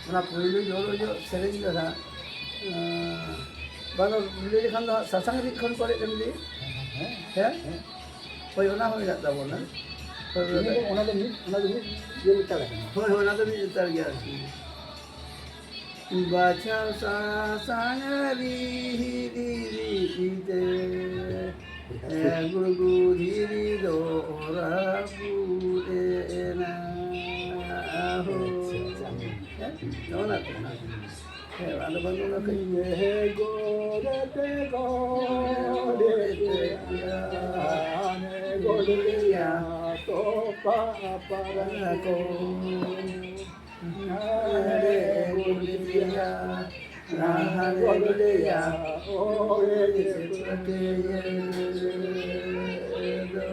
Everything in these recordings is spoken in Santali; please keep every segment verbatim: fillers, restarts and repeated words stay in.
ᱚᱱᱟ ᱯᱳᱭᱞᱳ ᱡᱚᱨᱚ ᱡᱚᱜ ᱥᱮᱨᱮᱧ ᱫᱚ ᱦᱟᱸᱜ, ᱟᱸ, ᱵᱟᱝ ᱫᱚ ᱞᱟᱹᱭ ᱞᱮᱠᱷᱟᱱ ᱫᱚ ᱦᱟᱸᱜ ᱥᱟᱥᱟᱝ ᱨᱤᱫ ᱠᱷᱚᱱ ᱯᱚᱨᱮ ᱮᱢ ᱞᱟᱹᱭ? ᱦᱮᱸ? ᱦᱳᱭ, ᱚᱱᱟ ᱦᱚᱸ ᱢᱮᱱᱟᱜ ᱛᱟᱵᱚᱱᱟ᱾ ᱦᱳᱭ, ᱚᱱᱟ ᱫᱚ, ᱚᱱᱟ ᱫᱚ ᱢᱤᱫ, ᱚᱱᱟ ᱫᱚ ᱢᱤᱫ ᱤᱭᱟᱹ ᱞᱮᱛᱟᱲ ᱠᱟᱱᱟ᱾ ᱦᱳᱭ, ᱦᱳᱭ, ᱚᱱᱟ ᱫᱚ ᱢᱤᱫ ᱞᱮᱛᱟᱲ ᱜᱮᱭᱟ ᱟᱨᱠᱤ᱾ ᱵᱟᱪᱷᱟᱣ ᱥᱟᱥᱟᱝ ᱨᱤᱦᱤ ᱨᱤᱦᱤ ᱛᱮ, ᱜᱩᱲᱜᱩ ᱫᱷᱤᱨᱤ ᱫᱚ ᱨᱟᱹᱯᱩᱫ ᱮᱱᱟ᱾ ᱦᱳ᱾ ᱟᱪᱪᱷᱟ, ᱟᱪᱪᱷᱟ, ᱟᱸᱡᱚᱢ᱾ ᱦᱮᱸ? ᱱᱚᱜᱼᱚ ᱱᱟ ᱠᱚ᱾ ᱦᱮᱸ, ᱟᱫᱚ ᱵᱟᱝ ᱚᱱᱟ ᱠᱟᱹᱡ ᱜᱚᱰᱮᱛ ᱜᱚᱰᱮᱛ ᱦᱟᱱᱮ ᱜᱚᱰᱮᱛ ᱛᱚᱯᱟ ᱯᱟᱨᱟ ᱠᱚ᱾ ᱦᱟᱱᱮ ᱜᱚᱰᱮᱛ ᱦᱟᱱᱮ ᱜᱚᱰᱮᱛ ᱚᱲᱮ ᱯᱟᱹᱴᱭᱟᱹ ᱫᱚ᱾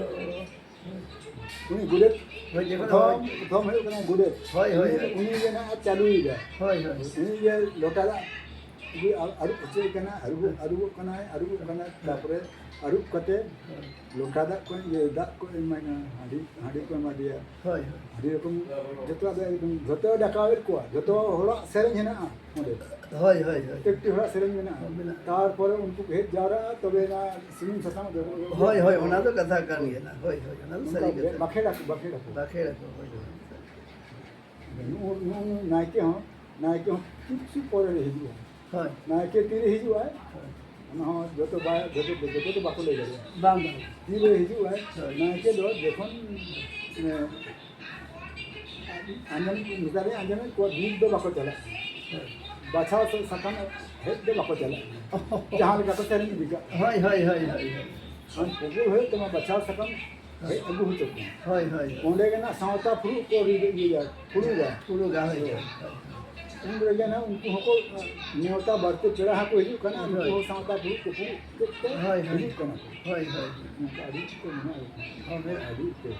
ᱩᱱᱤ ᱜᱚᱰᱮᱛ, ᱦᱳᱭ, ᱡᱮᱢᱚᱱ ᱯᱨᱚᱛᱷᱚᱢ, ᱦᱳᱭ᱾ ᱯᱨᱚᱛᱷᱚᱢ ᱦᱩᱭᱩᱜ ᱠᱟᱱᱟ ᱜᱚᱰᱮᱛ᱾ ᱦᱳᱭ, ᱦᱳᱭ, ᱩᱱᱤ, ᱦᱳᱭ᱾ ᱩᱱᱤ ᱜᱮ ᱱᱟᱦᱟᱜ ᱪᱟᱹᱞᱩᱭᱮᱫᱟ᱾ ᱦᱳᱭ, ᱦᱳᱭ᱾ ᱩᱱᱤ ᱜᱮ ᱞᱚᱴᱟ ᱫᱟᱜ ᱜᱮ ᱟᱹᱨᱩᱵ ᱦᱚᱪᱚᱭᱮ ᱠᱟᱱᱟ, ᱟᱹᱨᱩᱵᱚᱜ, ᱟᱹᱨᱩᱵᱚᱜ ᱠᱟᱱᱟᱭ, ᱟᱹᱨᱩᱵᱚᱜ ᱠᱟᱱᱟᱭ, ᱛᱟᱨᱯᱚᱨᱮ ᱟᱹᱨᱩᱵ ᱠᱟᱛᱮ ᱦᱳᱭ᱾ ᱞᱚᱴᱟ ᱫᱟᱜ ᱠᱚ, ᱤᱭᱟᱹ, ᱫᱟᱜ ᱠᱚ ᱮᱢᱟᱭ ᱠᱟᱱᱟ, ᱦᱟᱺᱰᱤ, ᱦᱟᱺᱰᱤ ᱠᱚ ᱮᱢᱟ ᱫᱮᱭᱟ᱾ ᱦᱳᱭ, ᱦᱳᱭ᱾ ᱟᱹᱰᱤ ᱨᱚᱠᱚᱢ ᱡᱚᱛᱚᱣᱟᱜ ᱫᱚ ᱮᱠᱫᱚᱢ, ᱡᱚᱛᱚ ᱦᱚᱲᱟᱜ ᱥᱮᱨᱮᱧ ᱦᱮᱱᱟᱜᱼᱟ ᱚᱸᱰᱮ᱾ ᱦᱳᱭ, ᱦᱳᱭ, ᱦᱳᱭ᱾ ᱯᱨᱚᱛᱮᱠᱴᱤ ᱦᱚᱲᱟᱜ ᱥᱮᱨᱮᱧ ᱢᱮᱱᱟᱜᱼᱟ᱾ ᱢᱮᱱᱟᱜᱼᱟ᱾ ᱛᱟᱨᱯᱚᱨᱮ ᱩᱱᱠᱩ ᱠᱚ ᱦᱮᱡ ᱡᱟᱣᱨᱟᱜᱼᱟ, ᱛᱚᱵᱮ ᱚᱱᱟ ᱥᱩᱱᱩᱢ ᱥᱟᱥᱟᱝ ᱫᱚ ᱦᱳᱭ, ᱦᱳᱭ, ᱚᱱᱟ ᱫᱚ ᱠᱟᱛᱷᱟ ᱠᱟᱱ ᱜᱮᱭᱟ᱾ ᱦᱳᱭ, ᱦᱳᱭ, ᱚᱱᱟ ᱫᱚ ᱚᱱᱠᱟ ᱥᱟᱹᱨᱤ ᱠᱟᱛᱷᱟ᱾ ᱵᱟᱠᱷᱮᱲ ᱟᱠᱚ, ᱵᱟᱠᱷᱮᱲ ᱟᱠᱚ᱾ ᱵᱟᱠᱷᱮᱲ ᱟᱠᱚ, ᱦᱳᱭ, ᱦᱳᱭ᱾ ᱱᱩᱜᱼᱩ, ᱱᱩᱜᱼᱩ ᱱᱟᱭᱠᱮ ᱦᱚᱸ, ᱱᱟᱭᱠᱮ ᱦᱚᱸ ᱠᱤᱪᱷᱩ ᱯᱚᱨᱮ ᱨᱮ ᱦᱤᱡᱩᱜᱼᱟ᱾ ᱦᱳᱭ᱾ ᱱᱟᱭᱠᱮ ᱛᱤᱨᱮ ᱦᱤᱡᱩᱜᱼᱟᱭ? ᱦᱳᱭ᱾ ᱚᱱᱟ ᱦᱚᱸ ᱡᱚᱛᱚ ᱵᱟᱭ, ᱡᱚᱛᱚ, ᱡᱚᱛᱚ ᱫᱚ ᱵᱟᱠᱚ ᱞᱟᱹᱭ ᱫᱟᱲᱮᱭᱟᱜᱼᱟ᱾ ᱵᱟᱝ, ᱵᱟᱝ᱾ ᱛᱤᱨᱮ ᱦᱤᱡᱩᱜᱼᱟᱭ? ᱦᱳᱭ᱾ ᱱᱟᱭᱠᱮ ᱫᱚ ᱡᱚᱠᱷᱚᱱ, ᱮ, ᱟᱸᱡᱚᱢ, ᱱᱮᱛᱟᱨᱤᱧ ᱟᱸᱡᱚᱢᱮᱫ ᱠᱚᱣᱟ, ᱵᱤᱨ ᱫᱚ ᱵᱟᱠᱚ ᱪᱟᱞᱟᱜ ᱠᱟᱱᱟ᱾ ᱦᱳᱭ᱾ ᱵᱟᱪᱷᱟᱣ ᱥᱮ ᱥᱟᱠᱟᱢ ᱦᱮᱡ ᱫᱚ ᱵᱟᱠᱚ ᱪᱟᱞᱟᱜ ᱠᱟᱱᱟ᱾ ᱡᱟᱦᱟᱸ ᱞᱮᱠᱟ ᱠᱚ ᱥᱮᱨᱮᱧ ᱤᱫᱤ ᱠᱟᱜ ᱠᱟᱱᱟ᱾ ᱦᱳᱭ, ᱦᱳᱭ, ᱦᱳᱭ, ᱦᱳᱭ, ᱦᱳᱭ᱾ ᱟᱢ ᱯᱩᱜᱩᱨ ᱦᱩᱭᱩᱜ ᱛᱟᱢᱟ ᱵᱟᱪᱷᱟᱣ ᱥᱟᱠᱟᱢ ᱦᱮᱡ ᱟᱹᱜᱩ ᱦᱚᱪᱚ ᱠᱚᱢ᱾ ᱦᱳᱭ, ᱦᱳᱭ, ᱦᱳᱭ᱾ ᱚᱸᱰᱮ ᱜᱮ ᱱᱟᱜ ᱥᱟᱶᱛᱟ ᱯᱷᱩᱲᱩᱜ ᱠᱚ ᱨᱤᱫ ᱤᱭᱟᱹᱭᱟ, ᱯᱷᱩᱲᱩᱜᱟ᱾ ᱯᱷᱩᱲᱩᱜᱟ, ᱦᱳᱭ, ᱦᱳᱭ, ᱦᱳᱭ᱾ ᱩᱱ ᱨᱮᱜᱮ ᱱᱟᱜ ᱩᱱᱠᱩ ᱦᱚᱸᱠᱚ ᱱᱮᱣᱛᱟ ᱵᱟᱹᱲᱛᱤ ᱯᱮᱲᱟ ᱦᱚᱸᱠᱚ ᱦᱤᱡᱩᱜ ᱠᱟᱱᱟ, ᱩᱱᱠᱩ ᱦᱳᱭ᱾ ᱦᱚᱸ ᱥᱟᱶᱛᱟ ᱯᱷᱩᱲᱩᱜ ᱠᱚ ᱯᱷᱩᱲᱩᱜ ᱠᱮᱫ ᱛᱮ ᱦᱳᱭ, ᱦᱳᱭ᱾ ᱦᱤᱡᱩᱜ ᱠᱟᱱᱟ ᱠᱚ᱾ ᱦᱳᱭ, ᱦᱳᱭ᱾ ᱱᱚᱝᱠᱟ ᱟᱹᱰᱤ ᱩᱛᱟᱹᱨ ᱢᱮᱱᱟᱜᱼᱟ᱾ ᱦᱳᱭ, ᱦᱳᱭ᱾ ᱟᱹᱰᱤ ᱩᱛᱟᱹᱨ᱾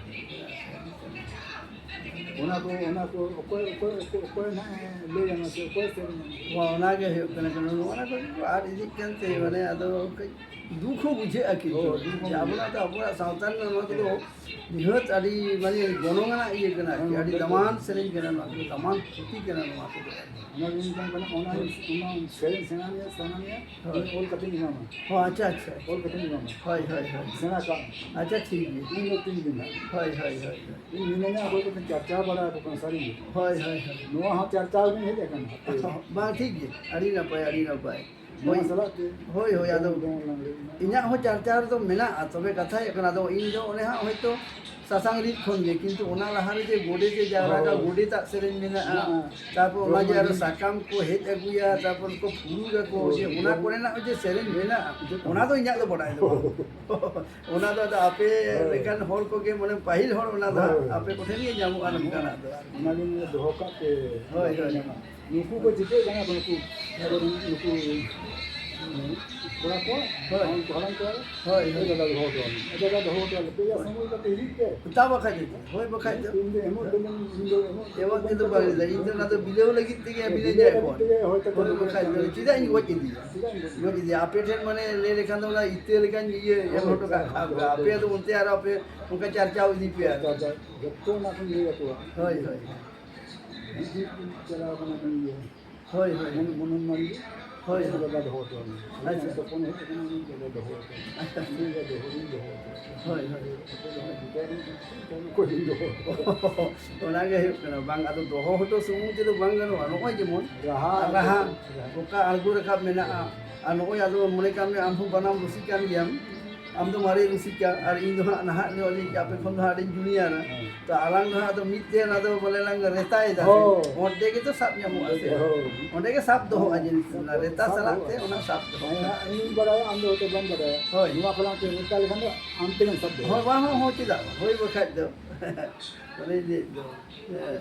ᱚᱱᱟ ᱠᱚ, ᱚᱱᱟ ᱠᱚ ᱚᱠᱚᱭ, ᱚᱠᱚᱭ, ᱚᱠᱚᱭ, ᱚᱠᱚᱭ ᱱᱟᱜ ᱮ ᱞᱟᱹᱭᱟ ᱢᱟᱥᱮ, ᱚᱠᱚᱭ ᱥᱮᱨᱮᱧᱟ? ᱱᱚᱣᱟ, ᱚᱱᱟ ᱜᱮ ᱦᱩᱭᱩᱜ ᱠᱟᱱᱟ, ᱱᱚᱣᱟ ᱠᱚ ᱟᱫ ᱤᱫᱤᱜ ᱠᱟᱱᱛᱮ, ᱢᱟᱱᱮ, ᱟᱫᱚ ᱠᱟᱹᱡ ᱫᱩᱠ ᱦᱚᱸ ᱵᱩᱡᱷᱟᱹᱜᱼᱟ, ᱠᱤᱱᱛᱩ ᱦᱳᱭ, ᱫᱩᱠ ᱦᱚᱸ ᱡᱮ ᱟᱵᱚᱱᱟᱜ ᱫᱚ ᱟᱵᱚᱣᱟᱜ ᱥᱟᱶᱛᱟ ᱨᱮᱱᱟᱜ ᱱᱚᱣᱟ ᱠᱚᱫᱚ ᱱᱤᱦᱟᱹᱛ ᱟᱹᱰᱤ, ᱢᱟᱱᱮ, ᱜᱚᱱᱚᱝ ᱟᱱᱟᱜ ᱤᱭᱟᱹ ᱠᱟᱱᱟ ᱟᱨᱠᱤ, ᱦᱮᱸ, ᱟᱹᱰᱤ ᱜᱚᱱᱚᱝ ᱫᱟᱢᱟᱱ ᱥᱮᱨᱮᱧ ᱠᱟᱱᱟ ᱱᱚᱣᱟ ᱠᱚᱫᱚ, ᱫᱟᱢᱟᱱ ᱯᱩᱛᱷᱤ ᱠᱟᱱᱟ ᱱᱚᱣᱟ ᱠᱚᱫᱚ᱾ ᱚᱱᱟ ᱜᱮ ᱢᱮᱛᱟᱢ ᱠᱟᱱᱟ, ᱚᱱᱟ, ᱚᱱᱟ ᱥᱮᱨᱮᱧ ᱥᱮᱬᱟ ᱢᱮᱭᱟ, ᱥᱮᱬᱟ ᱢᱮᱭᱟ, ᱦᱳᱭ᱾ ᱚᱞ ᱠᱟᱛᱮᱧ ᱮᱢᱟᱢᱟ᱾ ᱦᱚᱸ, ᱟᱪᱪᱷᱟ, ᱟᱪᱪᱷᱟ᱾ ᱚᱞ ᱠᱟᱛᱮᱧ ᱮᱢᱟᱢᱟ᱾ ᱦᱳᱭ, ᱦᱳᱭ, ᱦᱳᱭ᱾ ᱥᱮᱬᱟ ᱠᱟᱜ ᱢᱮ᱾ ᱟᱪᱪᱷᱟ, ᱴᱷᱤᱠ ᱜᱮᱭᱟ᱾ ᱤᱧ ᱫᱚ ᱛᱤᱱ ᱫᱤᱱ ᱦᱟᱸᱜ᱾ ᱦᱳᱭ, ᱦᱳᱭ, ᱦᱳᱭ, ᱦᱳᱭ᱾ ᱤᱧ ᱢᱤᱱᱟᱹᱧᱟ, ᱚᱠᱚᱭ ᱠᱚ ᱪᱟᱨᱪᱟᱣ ᱵᱟᱲᱟ ᱟᱠᱚ ᱠᱟᱱᱟ, ᱥᱟᱹᱨᱤ ᱜᱮ᱾ ᱦᱳᱭ, ᱦᱳᱭ, ᱦᱳᱭ᱾ ᱱᱚᱣᱟ ᱦᱚᱸ ᱪᱟᱨᱪᱟᱣ ᱜᱤᱧ ᱦᱮᱡ ᱟᱠᱟᱱᱟ᱾ ᱵᱟᱝ, ᱴᱷᱤᱠ ᱜᱮ, ᱟᱹᱰᱤ ᱱᱟᱯᱟᱭ, ᱟᱹᱰᱤ ᱱᱟᱯᱟᱭ᱾ ᱱᱚᱣᱟ ᱦᱳᱭ᱾ ᱥᱟᱞᱟᱜ ᱛᱮ ᱦᱳᱭ, ᱦᱳᱭ, ᱟᱫᱚ ᱫᱚᱝ, ᱫᱚᱝ ᱞᱟᱜᱽᱲᱮ ᱨᱮᱱᱟᱜ᱾ ᱤᱧᱟᱹᱜ ᱦᱚᱸ ᱪᱟᱨᱪᱟᱣ ᱨᱮᱫᱚ ᱢᱮᱱᱟᱜᱼᱟ, ᱛᱚᱵᱮ ᱠᱟᱛᱷᱟ ᱦᱩᱭᱩᱜ ᱠᱟᱱᱟ, ᱟᱫᱚ ᱤᱧ ᱫᱚ ᱚᱱᱮ ᱦᱟᱸᱜ ᱦᱚᱭᱛᱳ ᱥᱟᱥᱟᱝ ᱨᱤᱫ ᱠᱷᱚᱱ ᱜᱮ, ᱠᱤᱱᱛᱩ ᱚᱱᱟ ᱞᱟᱦᱟ ᱨᱮ ᱡᱮ ᱜᱚᱰᱮᱛ ᱮ ᱡᱟᱣᱨᱟ ᱠᱟᱜ, ᱦᱳᱭ᱾ ᱜᱚᱰᱮᱛᱟᱜ ᱥᱮᱨᱮᱧ ᱢᱮᱱᱟᱜᱼᱟ, ᱦᱮᱸ᱾ ᱛᱟᱨᱯᱚᱨ ᱚᱱᱟ ᱡᱮ ᱟᱨᱚ ᱡᱚᱢ ᱥᱟᱠᱟᱢ ᱠᱚ ᱦᱮᱡ ᱟᱹᱜᱩᱭᱟ, ᱛᱟᱨᱯᱚᱨ ᱠᱚ ᱯᱷᱩᱲᱩᱜ ᱟᱠᱚ, ᱦᱳᱭ, ᱡᱮ ᱚᱱᱟ ᱡᱚᱢ᱾ ᱠᱚᱨᱮᱱᱟᱜ ᱡᱮ ᱥᱮᱨᱮᱧ ᱢᱮᱱᱟᱜᱼᱟ, ᱡᱚᱛᱚ᱾ ᱚᱱᱟ ᱫᱚ ᱤᱧᱟᱹᱜ ᱫᱚ ᱵᱟᱰᱟᱭ ᱫᱚ ᱵᱟᱹᱱᱩᱜᱼᱟ᱾ ᱚᱱᱟ ᱫᱚ ᱟᱫᱚ ᱟᱯᱮ ᱦᱳᱭ᱾ ᱞᱮᱠᱟᱱ ᱦᱚᱲ ᱠᱚᱜᱮ, ᱢᱟᱱᱮ, ᱯᱟᱹᱦᱤᱞ ᱦᱚᱲ, ᱚᱱᱟ ᱫᱚ ᱦᱟᱸᱜ ᱦᱳᱭ᱾ ᱟᱯᱮ ᱠᱚᱴᱷᱮᱱ ᱜᱮ ᱧᱟᱢᱚᱜᱼᱟ ᱱᱚᱝᱠᱟᱱᱟᱜ ᱫᱚ᱾ ᱚᱱᱟ ᱜᱮ ᱫᱚᱦᱚ ᱠᱟᱜ ᱯᱮ᱾ ᱦᱳᱭ, ᱦᱳᱭ᱾ ᱱᱩᱠᱩ ᱠᱚ ᱪᱤᱠᱟᱹᱜ ᱠᱟᱱᱟ ᱠᱚ, ᱱᱩᱠᱩ, ᱱᱩᱠᱩ ᱠᱚᱲᱟ ᱠᱚ, ᱦᱳᱭ᱾ ᱩᱱᱠᱩ ᱦᱟᱲᱟᱢ ᱠᱚᱲᱟ, ᱦᱳᱭ, ᱦᱳᱭ᱾ ᱮ ᱫᱟᱫᱟ, ᱫᱚᱦᱚ ᱦᱚᱴᱚ ᱟᱞᱮ᱾ ᱮ ᱫᱟᱫᱟ, ᱫᱚᱦᱚ ᱦᱚᱴᱚ ᱟᱞᱮ ᱯᱮ, ᱭᱟ, ᱥᱚᱢᱚᱭ ᱠᱟᱛᱮ ᱦᱤᱡᱩᱜ ᱯᱮ᱾ ᱛᱟ ᱵᱟᱠᱷᱟᱡ ᱫᱚ᱾ ᱦᱳᱭ, ᱵᱟᱠᱷᱟᱡ ᱫᱚ᱾ ᱤᱧ ᱫᱚ ᱮᱢᱚᱜ ᱫᱚ ᱵᱟᱹᱧ, ᱤᱧ ᱫᱚ ᱮᱢᱚᱜ ᱫᱚ ᱮᱢᱚᱜ ᱵᱟᱹᱧ ᱛᱮᱫᱚ ᱵᱟᱝ ᱞᱟᱹᱭᱫᱟ, ᱤᱧ ᱫᱚ ᱚᱱᱟ ᱫᱚ ᱵᱤᱞᱟᱹᱣ ᱞᱟᱹᱜᱤᱫ ᱛᱮᱜᱮ ᱦᱮᱸ, ᱵᱤᱞᱟᱹᱣ ᱵᱤᱞᱟᱹᱣ ᱞᱟᱹᱜᱤᱫ ᱛᱮᱜᱮ ᱦᱚᱭᱛᱚ ᱦᱳᱭ, ᱠᱚᱱᱚ ᱵᱟᱠᱷᱟᱡ ᱫᱚ ᱪᱮᱫᱟᱜ ᱤᱧ ᱜᱚᱡ ᱤᱫᱤᱭᱟ? ᱪᱮᱫᱟᱜ ᱤᱧ ᱜᱚᱡ ᱤᱫᱤᱭᱟ? ᱜᱚᱡ ᱤᱫᱤᱭᱟ᱾ ᱟᱯᱮ ᱴᱷᱮᱱ, ᱢᱟᱱᱮ, ᱞᱟᱹᱭ ᱞᱮᱠᱷᱟᱱ ᱫᱚ ᱚᱱᱟ ᱤᱛᱟᱹ ᱞᱮᱠᱟᱧ ᱤᱭᱟᱹ ᱮᱢ ᱦᱳᱭ, ᱦᱚᱴᱚ ᱠᱟᱜ ᱠᱷᱟᱱ, ᱦᱳᱭ, ᱟᱯᱮ ᱦᱳᱭ᱾ ᱟᱫᱚ ᱚᱱᱛᱮ ᱟᱨᱚ ᱟᱯᱮ ᱚᱱᱠᱟ ᱪᱟᱨᱪᱟᱣ ᱤᱫᱤ ᱯᱮ ᱟᱨ ᱪᱟᱨᱪᱟᱣ, ᱡᱚᱛᱚ ᱚᱱᱟ ᱠᱚᱧ ᱞᱟᱹᱭ ᱟᱠᱚᱣᱟ᱾ ᱦᱳᱭ, ᱦᱳᱭ᱾ ᱢᱤᱫ ᱫᱤᱱ ᱪᱟᱞᱟᱣ ᱠᱟᱱᱟ ᱩᱱᱤ ᱤᱭᱟᱹ᱾ ᱦᱳᱭ, ᱦᱳᱭ᱾ ᱢᱚᱱ-, ᱢᱚᱱᱳᱡᱽ ᱢᱟᱱᱰᱤ᱾ ᱦᱳᱭ, ᱦᱳᱭ᱾ ᱫᱟᱫᱟ ᱫᱚᱦᱚ ᱦᱚᱴᱚ ᱟᱹᱧ᱾ ᱟᱪᱪᱷᱟ᱾ ᱛᱚᱠᱷᱚᱱ ᱦᱮᱡ ᱟᱠᱟᱱᱟ ᱩᱱᱤ ᱫᱟᱫᱟ ᱫᱚᱦᱚ ᱦᱚᱴᱚ ᱟᱹᱧ᱾ ᱟᱪᱪᱷᱟ᱾ ᱩᱱᱤ ᱫᱟᱫᱟ ᱫᱚᱦᱚ ᱦᱚᱴᱚ ᱟᱹᱧ᱾ ᱦᱳᱭ, ᱦᱳᱭ᱾ ᱟᱫᱚ ᱚᱱᱟ ᱜᱤᱫᱽᱨᱟᱹ ᱨᱮᱱ ᱠᱟᱛᱷᱟ ᱚᱠᱚᱭ ᱵᱤᱱ ᱫᱚᱦᱚ ᱦᱚᱴᱚ ᱟᱠᱚᱣᱟ? ᱚᱱᱟ ᱜᱮ ᱦᱩᱭᱩᱜ ᱠᱟᱱᱟ᱾ ᱵᱟᱝ, ᱟᱫᱚ ᱫᱚᱦᱚ ᱦᱚᱴᱚ ᱥᱩᱢᱩᱝ ᱛᱮᱫᱚ ᱵᱟᱝ ᱜᱟᱱᱚᱜᱼᱟ᱾ ᱱᱚᱜᱼᱚᱭ ᱡᱮᱢᱚᱱ ᱨᱟᱦᱟ, ᱨᱟᱦᱟ, ᱨᱟᱦᱟ᱾ ᱚᱠᱟ ᱟᱬᱜᱚ ᱨᱟᱠᱟᱵ ᱢᱮᱱᱟᱜᱼᱟ᱾ ᱟᱨ ᱱᱚᱜᱼᱚᱭ ᱟᱫᱚ ᱢᱚᱱᱮ ᱠᱟᱜ ᱢᱮ, ᱟᱢ ᱦᱚᱸ ᱵᱟᱱᱟᱢ ᱨᱩᱥᱤᱠ ᱠᱟᱱ ᱜᱮᱭᱟᱢ᱾ ᱟᱢ ᱫᱚ ᱢᱟᱨᱮ ᱨᱩᱥᱤᱠᱟ, ᱟᱨ ᱤᱧ ᱫᱚ ᱦᱟᱸᱜ ᱱᱟᱦᱟᱜ ᱧᱚᱜ ᱨᱤᱧ, ᱟᱯᱮ ᱠᱷᱚᱱ ᱫᱚ ᱦᱟᱸᱜ ᱟᱹᱰᱤᱧ ᱡᱩᱱᱤᱭᱟᱨᱟ᱾ ᱦᱮᱸ᱾ ᱛᱚ, ᱟᱞᱟᱝ ᱫᱚ ᱦᱟᱸᱜ ᱟᱫᱚ ᱢᱤᱫ ᱛᱮ ᱚᱱᱟ ᱫᱚ ᱵᱚᱞᱮ ᱞᱟᱝ ᱨᱮᱛᱟᱭᱮᱫᱟ ᱥᱮ᱾ ᱦᱳᱭ᱾ ᱚᱸᱰᱮ ᱜᱮᱛᱚ ᱥᱟᱵ ᱧᱟᱢᱚᱜᱼᱟ ᱥᱮ᱾ ᱦᱳᱭ᱾ ᱚᱸᱰᱮ ᱜᱮ ᱥᱟᱵ ᱫᱚᱦᱚᱜᱼᱟ ᱡᱤᱱᱤᱥ, ᱚᱱᱟ ᱨᱮᱛᱟ ᱥᱟᱵ ᱥᱟᱞᱟᱜ ᱫᱚᱦᱚᱜᱼᱟ᱾ ᱛᱮ ᱚᱱᱟ ᱥᱟᱵ ᱫᱚᱦᱚᱜᱼᱟ᱾ ᱦᱮᱸ, ᱤᱧᱤᱧ ᱵᱟᱲᱟᱭᱟ, ᱟᱢ ᱫᱚ ᱦᱚᱭᱛᱳ ᱵᱟᱢ ᱵᱟᱲᱟᱭᱟ᱾ ᱦᱳᱭ᱾ ᱱᱚᱣᱟ ᱠᱷᱚᱱᱟᱜ ᱛᱮ ᱨᱮᱛᱟ ᱞᱮᱠᱷᱟᱱ ᱫᱚ ᱟᱢ ᱛᱮᱜᱮᱢ ᱥᱟᱵ ᱫᱚᱦᱚᱭᱟ᱾ ᱦᱳᱭ, ᱵᱟᱝ ᱦᱚᱸ, ᱦᱚᱸ, ᱪᱮᱫᱟᱜ ᱵᱟᱝ? ᱦᱳᱭ, ᱵᱟᱠᱷᱟᱡ ᱫᱚ᱾ ᱚᱱᱮᱧ ᱞᱟᱹᱭᱮᱫ ᱫᱚ᱾ ᱦᱮᱸ᱾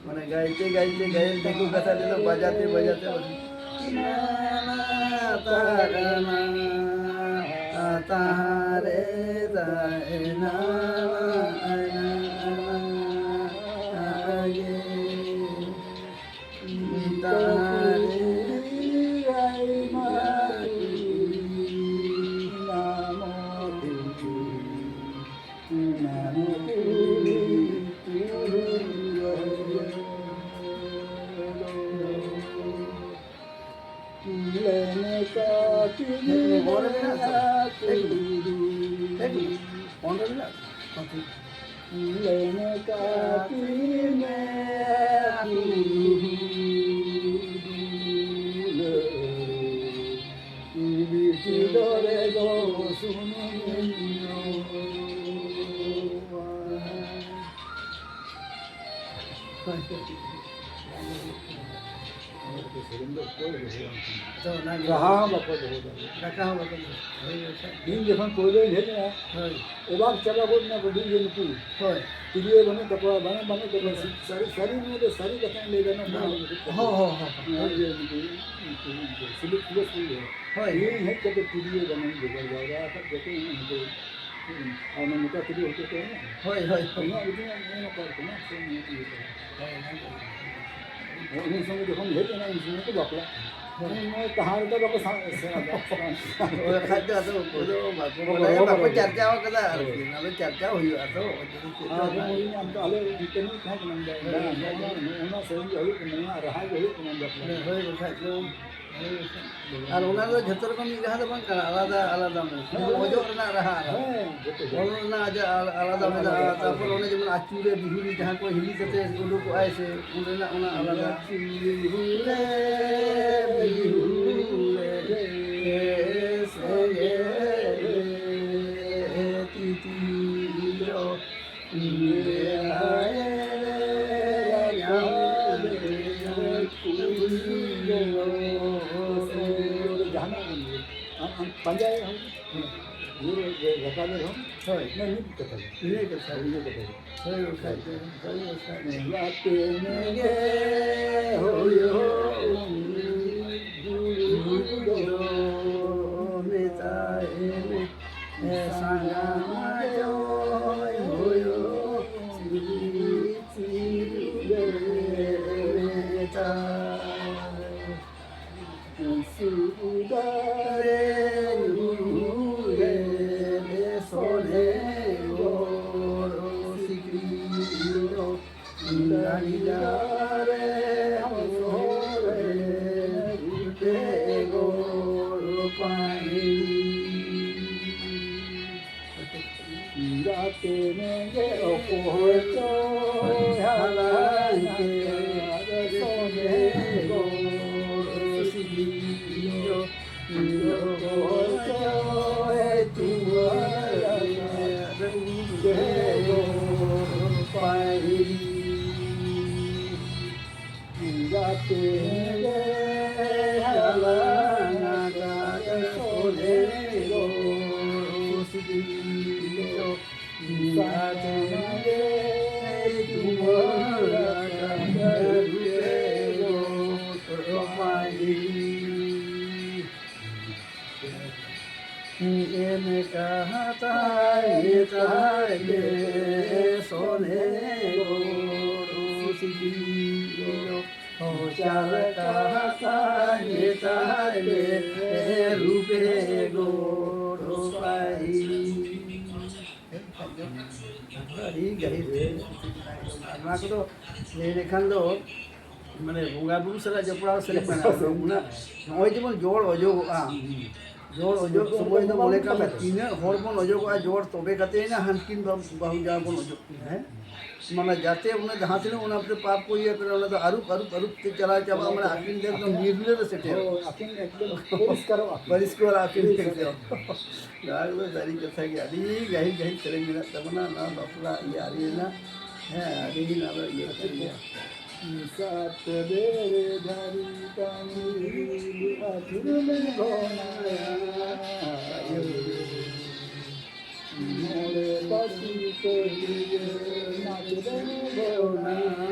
ᱢᱟᱱᱮ, ᱜᱟᱭᱛᱮ ᱜᱟᱭᱛᱮ ᱜᱟᱭᱮᱞ ᱫᱤᱠᱩ ᱠᱟᱛᱷᱟ ᱛᱮᱫᱚ ᱵᱟᱡᱟᱛᱮ ᱵᱟᱡᱟᱛᱮ ᱵᱟᱡᱟᱛᱮ᱾ ᱛᱟᱦᱟᱨᱮ ᱛᱟᱦᱮᱱᱟ᱾ ᱞᱮᱱ ᱠᱟᱹᱴᱤᱡ ᱢᱮ ᱫᱩᱞᱟᱹᱲ, ᱵᱤᱴᱤ ᱫᱚᱨᱮ ᱫᱚ ᱥᱩᱱᱩᱢᱤᱧ ᱧᱩᱣᱟ᱾ ᱥᱮᱨᱮᱧ ᱫᱚ ᱚᱠᱚᱭ ᱫᱚᱦᱚᱭᱟ? ᱟᱫᱚ ᱚᱱᱟ ᱜᱮ᱾ ᱨᱟᱦᱟ ᱦᱚᱸ ᱵᱟᱠᱚ ᱫᱚᱦᱚ ᱫᱟᱲᱮᱭᱟᱜᱼᱟ᱾ ᱨᱟᱦᱟ ᱦᱚᱸ ᱵᱟᱠᱚ ᱫᱚᱦᱚ᱾ ᱦᱳᱭ, ᱟᱪᱪᱷᱟ᱾ ᱤᱧ ᱡᱚᱠᱷᱚᱱ ᱯᱳᱭᱞᱳᱧ ᱦᱮᱡ ᱮᱱᱟ, ᱦᱳᱭ᱾ ᱚᱵᱟᱠ ᱪᱟᱵᱟ ᱜᱚᱫ ᱮᱱᱟ ᱠᱚ, ᱰᱷᱮᱨ ᱜᱮ ᱱᱩᱠᱩ᱾ ᱦᱳᱭ᱾ ᱛᱤᱨᱭᱳ ᱵᱟᱹᱱᱩᱜ ᱛᱟᱠᱚᱣᱟ, ᱵᱟᱱᱟᱢ ᱵᱟᱹᱱᱩᱜ ᱛᱟᱠᱚᱣᱟ᱾ ᱦᱳᱭ᱾ ᱥᱟᱹᱨᱤ, ᱥᱟᱹᱨᱤ ᱱᱚᱣᱟ ᱫᱚ ᱥᱟᱹᱨᱤ ᱠᱟᱛᱷᱟᱧ ᱞᱟᱹᱭ ᱮᱫᱟ, ᱱᱚᱣᱟ ᱦᱳᱭ᱾ ᱵᱟᱝ ᱦᱩᱭᱩᱜ ᱠᱟᱱᱟ᱾ ᱦᱳᱭ, ᱦᱳᱭ, ᱦᱳᱭ, ᱦᱳᱭ᱾ ᱱᱚᱣᱟ ᱤᱭᱟᱹ ᱱᱩᱠᱩ, ᱩᱱᱠᱩ, ᱩᱱᱠᱩ, ᱥᱤᱞᱤᱯ, ᱥᱤᱞᱤᱯ ᱠᱚ ᱤᱭᱟᱹ᱾ ᱦᱳᱭ᱾ ᱤᱧ ᱦᱮᱡ ᱠᱟᱛᱮ ᱛᱤᱨᱭᱳ ᱵᱟᱹᱱᱩᱢ ᱡᱚᱜᱟᱲ ᱡᱟᱣᱨᱟ ᱟᱠᱟᱫ ᱡᱚᱛᱚ ᱩᱱᱠᱩ, ᱟᱨ ᱚᱱᱟ ᱢᱚᱴᱟ ᱛᱤᱨᱭᱳ ᱦᱚᱛᱮ ᱛᱮ ᱦᱚᱸ᱾ ᱦᱳᱭ, ᱦᱳᱭ, ᱦᱳᱭ᱾ ᱤᱧᱟᱹᱜ ᱵᱩᱡᱷᱟᱹᱣ ᱢᱮ, ᱱᱚᱣᱟ ᱠᱟᱨ ᱠᱟᱱᱟ, ᱥᱮ ᱱᱤᱭᱟᱹ ᱤᱭᱟᱹ ᱠᱟᱱᱟ᱾ ᱦᱳᱭ, ᱦᱳᱭ, ᱦᱳᱭ᱾ ᱩᱱ ᱥᱚᱢᱚᱭ ᱡᱚᱠᱷᱚᱱ ᱦᱮᱡ ᱮᱱᱟ, ᱩᱱ ᱥᱚᱢᱚᱭ ᱠᱚ ᱵᱟᱯᱞᱟᱜ ᱠᱟᱱᱟ᱾ ᱦᱳᱭ᱾ ᱱᱚᱜᱼᱚᱭ ᱛᱟᱦᱟᱸ ᱨᱮᱫᱚ ᱵᱟᱠᱚ ᱥᱟ-, ᱥᱮᱬᱟ ᱫᱟᱲᱮᱭᱟᱜ ᱠᱟᱱᱟ᱾ ᱦᱳᱭ, ᱵᱟᱠᱷᱟᱡ ᱫᱚ ᱟᱫᱚ ᱩᱱᱠᱩ ᱫᱚ ᱵᱟᱠᱚ ᱵᱟᱠᱚ ᱵᱟᱲᱟᱭᱟ, ᱵᱟᱠᱚ ᱵᱟᱲᱟᱭᱟ᱾ ᱪᱟᱨᱪᱟᱣ ᱠᱟᱫᱟ ᱟᱨᱠᱤ᱾ ᱦᱳᱭ᱾ ᱚᱱᱟ ᱫᱚ ᱪᱟᱨᱪᱟᱣ ᱦᱩᱭᱩᱜᱼᱟ ᱛᱚ᱾ ᱪᱮᱫ ᱫᱚ ᱟᱨ ᱵᱟᱝ ᱡᱮᱢᱚᱱ ᱤᱧ ᱟᱢ ᱫᱚ ᱟᱞᱮ ᱤᱱᱴᱟᱨᱱᱮᱴ ᱛᱟᱦᱮᱸ ᱠᱟᱱᱟ, ᱦᱳᱭ, ᱵᱟᱝ, ᱦᱳᱭ᱾ ᱱᱚᱣᱟ, ᱱᱚᱣᱟ ᱥᱮᱨᱮᱧ ᱜᱮ ᱦᱩᱭᱩᱜ ᱠᱟᱱᱟ, ᱱᱚᱣᱟ ᱨᱟᱦᱟ ᱜᱮ ᱦᱩᱭᱩᱜ ᱠᱟᱱᱟ, ᱵᱟᱯᱞᱟ᱾ ᱦᱳᱭ, ᱵᱟᱠᱷᱟᱡ ᱫᱚ᱾ ᱦᱳᱭ, ᱵᱟᱠᱷᱟᱡ᱾ ᱟᱨ ᱚᱱᱟ ᱫᱚ ᱡᱷᱚᱛᱚ ᱨᱚᱠᱚᱢ ᱢᱤᱫ ᱨᱟᱦᱟ ᱫᱚ ᱵᱟᱝ ᱠᱟᱱᱟ, ᱟᱞᱟᱫᱟ ᱟᱞᱟᱫᱟ ᱢᱮᱱᱟᱜᱼᱟ᱾ ᱦᱮᱸ, ᱚᱡᱚᱜ ᱨᱮᱱᱟᱜ ᱨᱟᱦᱟ ᱟᱞᱟᱫᱟ᱾ ᱦᱮᱸ, ᱡᱚᱛᱚ ᱡᱚᱛᱚ᱾ ᱚᱞ ᱨᱮᱱᱟᱜ ᱟᱡᱟᱜ ᱟᱞ-, ᱟᱞᱟᱫᱟ ᱟᱞᱟᱫᱟ, ᱢᱮᱱᱟᱜᱼᱟ᱾ ᱟᱞᱟᱫᱟ᱾ ᱛᱟᱨᱯᱚᱨ ᱚᱱᱮ ᱡᱮᱢᱚᱱ ᱟᱹᱪᱩᱨᱮ ᱵᱤᱦᱩᱨᱤ ᱡᱟᱦᱟᱸ ᱠᱚ ᱦᱤᱞᱤ ᱠᱟᱛᱮ ᱩᱰᱩᱠᱚᱜᱼᱟᱭ ᱥᱮ, ᱚᱸᱰᱮᱱᱟᱜ ᱚᱱᱟ ᱟᱞᱟᱫᱟ᱾ ᱟᱹᱪᱩᱨᱮ ᱵᱤᱦᱩᱨᱮ ᱥᱮᱸᱜᱮᱞ ᱛᱤᱛᱤᱨᱚᱜ ᱡᱟᱦᱟᱱᱟᱜ ᱜᱮ ᱟᱢ, ᱟᱢ ᱯᱟᱸᱡᱟᱭᱮᱫ ᱦᱚᱸ, ᱦᱳᱭ᱾ ᱨᱟᱠᱟᱵᱮᱫ ᱦᱚᱸ, ᱦᱳᱭ᱾ ᱚᱱᱟ ᱢᱤᱫ ᱠᱟᱛᱷᱟ ᱜᱮ᱾ ᱤᱱᱟᱹ ᱠᱟᱛᱷᱟ ᱜᱮ᱾ ᱤᱱᱟᱹ ᱠᱟᱛᱷᱟ ᱜᱮ᱾ ᱦᱳᱭ, ᱵᱟᱠᱷᱟᱡ ᱫᱚ, ᱦᱳᱭ, ᱵᱟᱠᱷᱟᱡ᱾ ᱜᱟᱛᱮ ᱜᱮ ᱦᱩᱭᱩᱜ ᱫᱩᱲᱩᱵ ᱫᱚ ᱢᱮᱛᱟᱭ ᱢᱮ᱾ ᱥᱟᱸᱜᱟ ᱢᱟᱡᱚᱭ ᱦᱳᱭᱳ ᱥᱤᱨᱤ ᱥᱤᱨᱤ ᱢᱮᱛᱟᱭ᱾ ᱥᱩᱫᱟ ᱨᱮ ᱧᱩᱨᱩ ᱨᱮ ᱥᱚᱞᱦᱮ ᱜᱚᱲᱚ ᱥᱤᱠᱲᱤ ᱫᱚ᱾ ᱛᱮᱱᱮᱜᱮ ᱚᱠᱚᱭ ᱪᱚᱭ ᱦᱟᱞᱟᱝ ᱠᱮᱫ ᱥᱚᱱᱮ ᱜᱚᱲᱚ ᱥᱤᱵᱤᱞ ᱧᱚᱜ᱾ ᱚᱠᱚᱭ ᱪᱚᱭ ᱛᱩᱢᱟᱹᱞ ᱠᱮᱫ ᱜᱚᱲᱚ ᱯᱟᱹᱦᱤᱞ᱾ ᱜᱟᱛᱮ ᱜᱮ ᱦᱟᱞᱟᱝ ᱟᱠᱟᱫ ᱥᱚᱱᱮ ᱜᱚᱲᱚ ᱥᱤᱵᱤᱞ ᱧᱚᱜ᱾ ᱟᱹᱰᱤ ᱜᱟᱹᱦᱤᱨ ᱛᱮ ᱱᱚᱣᱟ ᱠᱚᱫᱚ ᱞᱟᱹᱭ ᱞᱮᱠᱷᱟᱱ ᱫᱚ, ᱢᱟᱱᱮ, ᱵᱚᱸᱜᱟ ᱵᱩᱨᱩ ᱥᱟᱞᱟᱜ ᱡᱚᱯᱲᱟᱣ ᱥᱮᱨᱮᱧ ᱠᱟᱱᱟ᱾ ᱚᱱᱟ, ᱱᱚᱜᱼᱚᱭ ᱡᱮᱢᱚᱱ ᱡᱚᱲ ᱚᱡᱚᱜᱚᱜᱼᱟ, ᱡᱚᱲ ᱚᱡᱚᱜ ᱥᱚᱢᱚᱭ ᱫᱚ ᱢᱚᱱᱮ ᱠᱟᱜ ᱢᱮ, ᱛᱤᱱᱟᱹᱜ ᱦᱚᱲ ᱵᱚᱱ ᱚᱡᱚᱜᱚᱜᱼᱟ ᱡᱚᱲ, ᱛᱚᱵᱮ ᱠᱟᱛᱮ ᱮᱱᱟ ᱦᱟᱱᱠᱤᱱ ᱵᱟᱹᱦᱩ ᱡᱟᱶᱟᱭ ᱵᱚᱱ ᱚᱡᱚᱜ ᱠᱤᱱᱟ, ᱦᱮᱸ? ᱢᱟᱱᱮ, ᱡᱟᱛᱮ ᱚᱱᱟ ᱡᱟᱦᱟᱸ ᱛᱤᱱᱟᱹᱜ ᱚᱱᱟ ᱯᱟᱯ ᱠᱚ ᱤᱭᱟᱹ ᱠᱟᱱᱟ, ᱚᱱᱟ ᱫᱚ ᱟᱹᱨᱩᱵ, ᱟᱹᱨᱩᱵ, ᱟᱹᱨᱩᱵ ᱛᱮ ᱪᱟᱞᱟᱣ ᱪᱟᱵᱟᱜᱼᱟ, ᱢᱟᱱᱮ, ᱟᱹᱠᱤᱱ ᱫᱚ ᱮᱠᱫᱚᱢ ᱱᱤᱨᱞᱟᱹ ᱨᱮ ᱥᱮᱴᱮᱨᱚᱜᱼᱟ᱾ ᱦᱳᱭ, ᱟᱹᱠᱤᱱ ᱮᱠᱫᱚᱢ ᱯᱚᱨᱤᱥᱠᱟᱨᱚᱜᱼᱟ᱾ ᱯᱚᱨᱤᱥᱠᱟᱨ ᱟᱹᱠᱤᱱ ᱮᱠᱫᱚᱢ᱾ ᱱᱚᱣᱟ ᱠᱚᱫᱚ ᱥᱟᱹᱨᱤ ᱠᱟᱛᱷᱟ ᱜᱮ, ᱟᱹᱰᱤ ᱜᱟᱹᱦᱤᱨ ᱜᱟᱹᱦᱤᱨ ᱥᱮᱨᱮᱧ ᱢᱮᱱᱟᱜ ᱛᱟᱵᱚᱱᱟ, ᱱᱚᱣᱟ ᱵᱟᱯᱞᱟ ᱤᱭᱟᱹ ᱟᱹᱨᱤ ᱨᱮᱱᱟᱜ᱾ ᱦᱮᱸ, ᱟᱹᱰᱤ ᱱᱚᱣᱟ ᱫᱚ ᱤᱭᱟᱹ ᱠᱟᱱ ᱜᱮᱭᱟ᱾ ᱥᱟᱛ ᱵᱮᱲᱮ ᱫᱷᱟᱹᱨᱤ ᱛᱟᱺᱜᱤ ᱟᱹᱪᱩᱨ ᱢᱮ ᱜᱚᱱᱟᱭᱟ᱾ ᱢᱚᱬᱮ ᱯᱟᱹᱛᱤ ᱠᱚ ᱤᱭᱟᱹ ᱱᱟᱪ ᱫᱚ ᱜᱚᱱᱟᱭᱟ᱾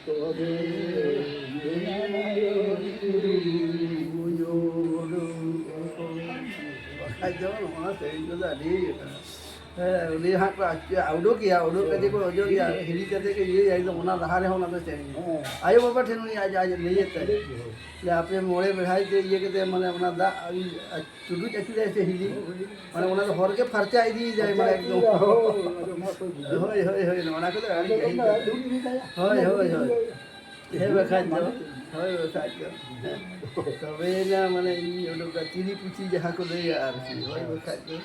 ᱛᱚᱵᱮ ᱵᱟᱠᱷᱟᱡ ᱫᱚ ᱱᱚᱣᱟ ᱥᱮᱨᱮᱧ ᱠᱚᱫᱚ ᱟᱹᱰᱤ ᱤᱭᱟᱹ ᱠᱟᱱᱟ᱾ ᱦᱮᱸ, ᱩᱱᱤ ᱦᱟᱸᱜ ᱠᱚ ᱟᱪ-, ᱩᱰᱩᱠᱮᱭᱟ, ᱩᱰᱩᱠ ᱠᱟᱛᱮ ᱠᱚ ᱚᱡᱚᱜᱮᱭᱟ, ᱦᱤᱨᱤ ᱠᱟᱛᱮ ᱠᱚ ᱤᱭᱟᱹᱭᱟ, ᱮᱠᱫᱚᱢ ᱚᱱᱟ ᱞᱟᱦᱟ ᱨᱮᱦᱚᱸ ᱚᱱᱟ ᱫᱚ ᱥᱮᱨᱮᱧ᱾ ᱦᱮᱸ᱾ ᱟᱭᱳ ᱵᱟᱵᱟ ᱴᱷᱮᱱ ᱩᱱᱤ ᱟᱡ, ᱟᱡ ᱞᱟᱹᱭ ᱟᱛᱮ, ᱦᱳᱭ᱾ ᱡᱮ ᱟᱯᱮ ᱢᱚᱬᱮ ᱵᱮᱲᱦᱟᱭ ᱛᱮ ᱤᱭᱟᱹ ᱠᱟᱛᱮ, ᱢᱟᱱᱮ, ᱚᱱᱟ ᱫᱟᱜ ᱟᱹᱜᱩ, ᱟᱨ ᱪᱩᱰᱩᱡ ᱟᱹᱪᱩᱨᱟᱭ ᱥᱮ ᱦᱤᱞᱤ, ᱦᱳᱭ᱾ ᱢᱟᱱᱮ, ᱚᱱᱟ ᱫᱚ ᱦᱚᱨ ᱜᱮ ᱯᱷᱟᱨᱪᱟ ᱤᱫᱤᱭᱮᱫᱟᱭ, ᱯᱷᱟᱨᱪᱟ ᱢᱟᱱᱮ, ᱮᱠᱫᱚᱢ᱾ ᱤᱫᱤᱭᱮᱫᱟ, ᱦᱳᱭ, ᱟᱫᱚ ᱚᱱᱟ ᱠᱚ ᱵᱩᱡᱷᱟᱹᱣ᱾ ᱦᱳᱭ, ᱦᱳᱭ, ᱦᱳᱭ, ᱱᱚᱣᱟ ᱠᱚᱫᱚ ᱟᱹᱰᱤ ᱟᱫᱚ ᱜᱟᱹᱦᱤᱨ ᱜᱮ᱾ ᱦᱳᱭ, ᱦᱳᱭ, ᱦᱳᱭ᱾ ᱦᱮᱸ, ᱵᱟᱠᱷᱟᱡ ᱫᱚ᱾ ᱦᱳᱭ, ᱵᱟᱠᱷᱟᱡ ᱫᱚ᱾ ᱛᱚᱵᱮᱭᱮᱱᱟ, ᱢᱟᱱᱮ, ᱤᱧ ᱩᱰᱩᱠᱟ, ᱛᱤᱨᱤ ᱯᱩᱪᱤ ᱡᱟᱦᱟᱸ ᱠᱚ ᱞᱟᱹᱭᱟ ᱟᱨᱠᱤ᱾ ᱦᱳᱭ, ᱵᱟᱠᱷᱟᱡ ᱫᱚ᱾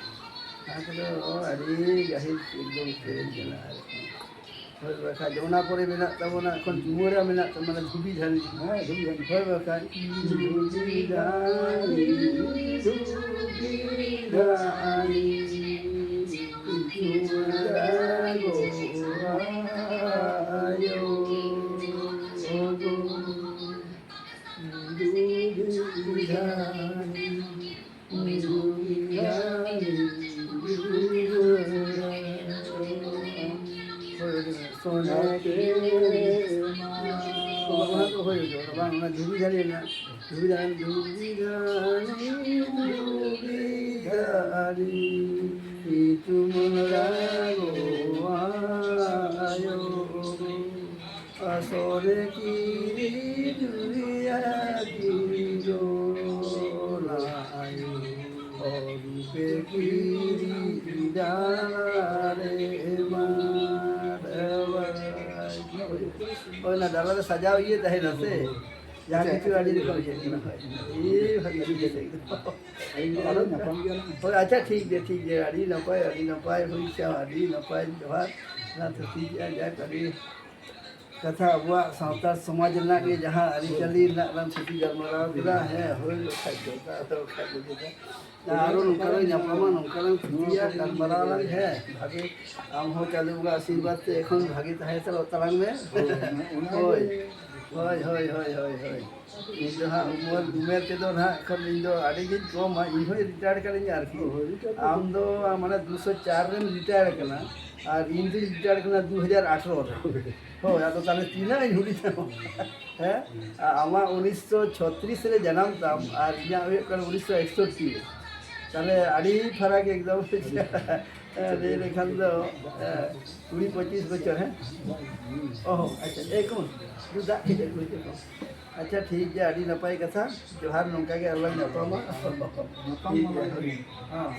ᱚᱱᱟ ᱠᱚᱫᱚ ᱟᱹᱰᱤ ᱜᱟᱹᱦᱤᱨ ᱮᱠᱫᱚᱢ ᱥᱮᱨᱮᱧ ᱠᱟᱱᱟ ᱟᱨᱠᱤ᱾ ᱦᱳᱭ ᱵᱟᱠᱷᱟᱡ ᱚᱱᱟ ᱯᱚᱨᱮ ᱢᱮᱱᱟᱜ ᱛᱟᱵᱚᱱᱟ ᱮᱠᱷᱚᱱ ᱪᱩᱢᱟᱹᱲᱟ ᱢᱮᱱᱟᱜ ᱛᱟᱵᱚᱱᱟ ᱫᱷᱩᱵᱤ ᱫᱷᱟᱹᱱᱤ᱾ ᱦᱮᱸ, ᱫᱷᱩᱵᱤ ᱫᱷᱟᱹᱱᱤ᱾ ᱦᱳᱭ ᱵᱟᱠᱷᱟᱡ ᱫᱷᱩᱵᱤ ᱫᱷᱟᱹᱱᱤ, ᱫᱷᱩᱵᱤ ᱫᱷᱟᱹᱱᱤ, ᱪᱩᱢᱟᱹᱲᱟ ᱜᱚᱜᱚ ᱟᱭᱳ᱾ ᱚᱱᱟ ᱫᱚ ᱦᱩᱭ ᱜᱚᱫᱚᱜᱼᱟ, ᱵᱟᱝ, ᱚᱱᱟ ᱫᱷᱩᱵᱤ ᱫᱷᱟᱹᱱᱤ ᱨᱮᱱᱟᱜ, ᱫᱷᱩᱵᱤ ᱫᱷᱟᱹᱱᱤ, ᱫᱷᱩᱵᱤ ᱫᱷᱟᱹᱱᱤ, ᱫᱷᱩᱵᱤ ᱫᱷᱟᱹᱱᱤ, ᱪᱩᱢᱟᱹᱲᱟ ᱜᱚᱜᱚ ᱟᱭᱳ᱾ ᱟᱥᱚᱨᱮ ᱠᱤᱨᱤ ᱡᱩᱨᱤᱭᱟ ᱠᱤᱨᱤ ᱡᱚᱞᱟᱭ, ᱚᱨᱩᱯᱮ ᱠᱤᱨᱤ ᱰᱟᱞᱟᱨᱮ ᱮᱢᱟ ᱰᱟᱞᱟᱭ᱾ ᱦᱳᱭ, ᱚᱱᱟ ᱰᱟᱞᱟ ᱨᱮ ᱥᱟᱡᱟᱣ ᱤᱭᱟᱹ ᱛᱟᱦᱮᱱᱟ ᱥᱮ, ᱡᱟᱦᱟᱸ ᱠᱤᱪᱷᱩ ᱟᱹᱰᱤ ᱨᱚᱠᱚᱢ ᱤᱭᱟᱹ ᱠᱟᱱᱟ᱾ ᱦᱳᱭ, ᱤᱭᱟᱹ ᱵᱷᱟᱜᱮ ᱴᱷᱤᱠ ᱜᱮᱭᱟ᱾ ᱟᱹᱞᱤᱧ ᱫᱚ ᱟᱨᱚ ᱧᱟᱯᱟᱢ ᱜᱮᱭᱟ ᱞᱟᱝ᱾ ᱦᱳᱭ, ᱟᱪᱪᱷᱟ, ᱴᱷᱤᱠ ᱜᱮᱭᱟ, ᱴᱷᱤᱠ ᱜᱮᱭᱟ, ᱟᱹᱰᱤ ᱱᱟᱯᱟᱭ, ᱟᱹᱰᱤ ᱱᱟᱯᱟᱭ, ᱦᱩᱭ ᱪᱟᱣ, ᱟᱹᱰᱤ ᱱᱟᱯᱟᱭ, ᱡᱚᱦᱟᱨ᱾ ᱚᱱᱟ ᱛᱷᱩᱛᱤ ᱠᱮᱜᱼᱟ, ᱡᱟᱠ, ᱟᱹᱰᱤ ᱠᱟᱛᱷᱟ ᱟᱵᱚᱣᱟᱜ ᱥᱟᱶᱛᱟ ᱥᱚᱢᱟᱡᱽ ᱨᱮᱱᱟᱜ ᱜᱮ ᱡᱟᱦᱟᱸ ᱟᱹᱨᱤᱪᱟᱹᱞᱤ ᱨᱮᱱᱟᱜ ᱞᱟᱝ ᱛᱷᱩᱛᱤ ᱜᱟᱞᱢᱟᱨᱟᱣ ᱠᱮᱫᱟ, ᱦᱮᱸ, ᱦᱩᱭ ᱵᱟᱠᱷᱟᱡ ᱫᱚ, ᱟᱫᱚ ᱵᱟᱠᱷᱟᱡ ᱫᱚ ᱪᱮᱫᱟᱜ? ᱟᱨᱚ ᱱᱚᱝᱠᱟ ᱞᱟᱝ ᱧᱟᱯᱟᱢᱟ, ᱱᱚᱝᱠᱟ ᱞᱟᱝ ᱛᱷᱩᱛᱤᱭᱟ, ᱜᱟᱞᱢᱟᱨᱟᱣ ᱞᱟᱝ, ᱦᱮᱸ, ᱵᱷᱟᱜᱮ, ᱟᱢ ᱦᱚᱸ ᱪᱟᱸᱫᱳ ᱵᱚᱸᱜᱟ ᱟᱥᱤᱨᱵᱟᱫᱽ ᱛᱮ ᱮᱠᱷᱚᱱ ᱵᱷᱟᱜᱮ ᱛᱟᱦᱮᱸ ᱦᱟᱛᱟᱲᱚᱜ ᱛᱟᱞᱟᱝ ᱢᱮ᱾ ᱦᱳᱭ, ᱦᱳᱭ, ᱦᱳᱭ, ᱦᱳᱭ, ᱦᱳᱭ, ᱦᱳᱭ᱾ ᱤᱧ ᱫᱚ ᱦᱟᱸᱜ ᱩᱢᱮᱨ, ᱩᱢᱮᱨ ᱛᱮᱫᱚ ᱱᱟᱦᱟᱜ ᱮᱠᱷᱚᱱ ᱤᱧ ᱫᱚ ᱟᱹᱰᱤ ᱜᱤᱧ ᱠᱚᱢᱟ, ᱤᱧ ᱦᱚᱸᱧ ᱨᱤᱴᱟᱭᱟᱨ ᱠᱟᱹᱱᱟᱹᱧ ᱟᱨᱠᱤ᱾ ᱦᱳᱭ, ᱨᱤᱴᱟᱭᱟᱨ ᱟᱢ ᱫᱚ ᱢᱟᱱᱮ ᱫᱩᱥᱚ ᱪᱟᱨ ᱨᱮᱢ ᱨᱤᱴᱟᱭᱟᱨ ᱠᱟᱱᱟ ᱟᱨ ᱤᱧ ᱫᱩᱧ ᱨᱤᱴᱟᱭᱟᱨ ᱠᱟᱱᱟ ᱫᱩ ᱦᱟᱡᱟᱨ ᱟᱴᱷᱨᱚ ᱨᱮ᱾ ᱦᱳᱭ᱾ ᱦᱳᱭ, ᱟᱫᱚ ᱛᱟᱦᱞᱮ ᱛᱤᱱᱟᱹᱜ ᱤᱧ ᱦᱩᱰᱤᱧ ᱛᱟᱢᱟ? ᱦᱮᱸ? ᱟᱨ ᱟᱢᱟᱜ ᱩᱱᱤᱥᱥᱚ ᱪᱷᱚᱛᱨᱤᱥ ᱨᱮ ᱡᱟᱱᱟᱢ ᱛᱟᱢ ᱟᱨ ᱤᱧᱟᱹᱜ ᱦᱩᱭᱩᱜ ᱠᱟᱱᱟ ᱩᱱᱤᱥᱥᱚ ᱮᱠᱥᱚᱴᱴᱤ ᱨᱮ᱾ ᱛᱟᱦᱞᱮ ᱟᱹᱰᱤ ᱯᱷᱟᱨᱟᱠ ᱮᱠᱫᱚᱢ᱾ ᱞᱟᱹᱭ ᱞᱮᱠᱷᱟᱱ ᱫᱚ, ᱦᱮᱸ, ᱠᱩᱲᱤ ᱯᱚᱸᱪᱤᱥ ᱵᱚᱪᱷᱚᱨ, ᱦᱮᱸ? ᱚ, ᱟᱪᱪᱷᱟ, ᱮ, ᱠᱚᱢᱚᱱ, ᱫᱩ ᱫᱟᱜ ᱠᱮᱫ ᱠᱚ, ᱮ, ᱠᱚᱢᱚᱱ᱾ ᱟᱪᱪᱷᱟ, ᱴᱷᱤᱠ ᱜᱮᱭᱟ, ᱟᱹᱰᱤ ᱱᱟᱯᱟᱭ ᱠᱟᱛᱷᱟ᱾ ᱡᱚᱦᱟᱨ, ᱱᱚᱝᱠᱟ ᱜᱮ ᱟᱨᱚ ᱞᱟᱝ ᱧᱟᱯᱟᱢᱟ᱾ ᱧᱟᱯᱟᱢ ᱴᱷᱤᱠ ᱢᱟ ᱜᱮᱭᱟ᱾ ᱞᱟᱹᱭ ᱵᱤᱱ᱾ ᱦᱮᱸ᱾